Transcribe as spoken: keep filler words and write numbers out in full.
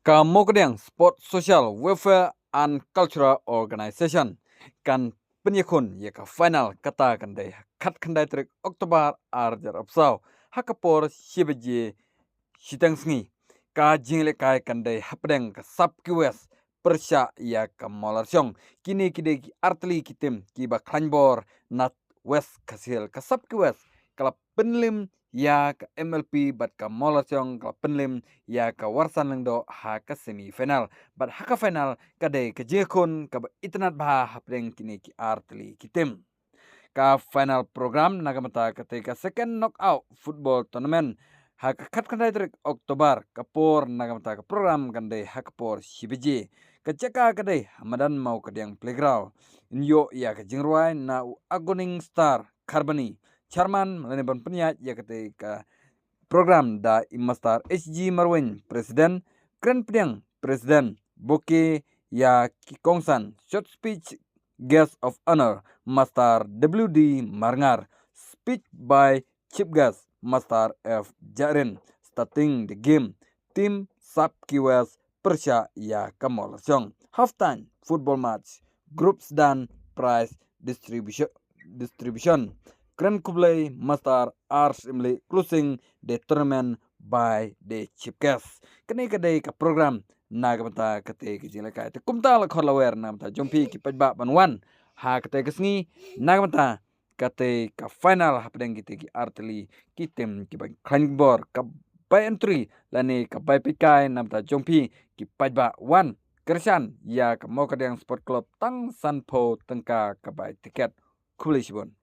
Ka Mawkadiang Sport Social Welfare and Cultural Organization kan pynïakhun ïa ka final kata kan dei ha khatkhyndai tarik October ar hajar arphew saw ha ka por shi baje shiteng sngi. Ka jingïalehkai kan dei hapdeng ka Sub Key West pyrshah ïa ka Mawlarshong. Kine ki dei ki artylli ki tim kiba khlaiñ bor na West Khasi Hills. Ka Sub Key West ka la pynliem ïa ka M L P bad ka Mawlarshong ka la pynliem ïa ka Warsan Lyngdoh ha ka semi final. Bad ha ka final ka dei ka jingïakhun kaba itynnad bha hapdeng kine ki artylli ki tim. Ka final program na ka bynta kata ka second knockout football tournament ha ka khatkhyndai tarik October, ka por na ka bynta ka program kan dei ha ka por shi baje. Ka jaka ka dei ha madan Mawkadiang Playground. Yn ïoh ïa ka jingrwai na u Agoning Star Kharbani, chairman, lane ban pynïaid ïa kata ka program da i Master H G Marwein, president, kren pdiang, president, bokeh ïa ki kongsan, short speech, guest of honor, Master W D Marngar, speech by chief guest, Master F Jairin, starting the game, team Sub Key West pyrshah ïa ka Mawlarshong. Half time, football match, groups dan, prize distribution, distribution. Kren khublei Master R Syiemlieh, closing the tournament by the chief guest. Kane ka dei ka program na ka bynta kata ka jingïalehkai. Te kumta la khot la wer na ka bynta jong phi ki paidbah ban wan ha kata ka sngi na ka bynta kata ka final hapdeng kita ki artylli ki tim kiba khlaiñ bor. Ka bai entry lane ka bai peitkai na ka bynta jong phi ki paidbah, wan kyrshan ïa ka Mawkadiang Sport Club tang sanphew tyngka ka bai tiket. Khublei shibun.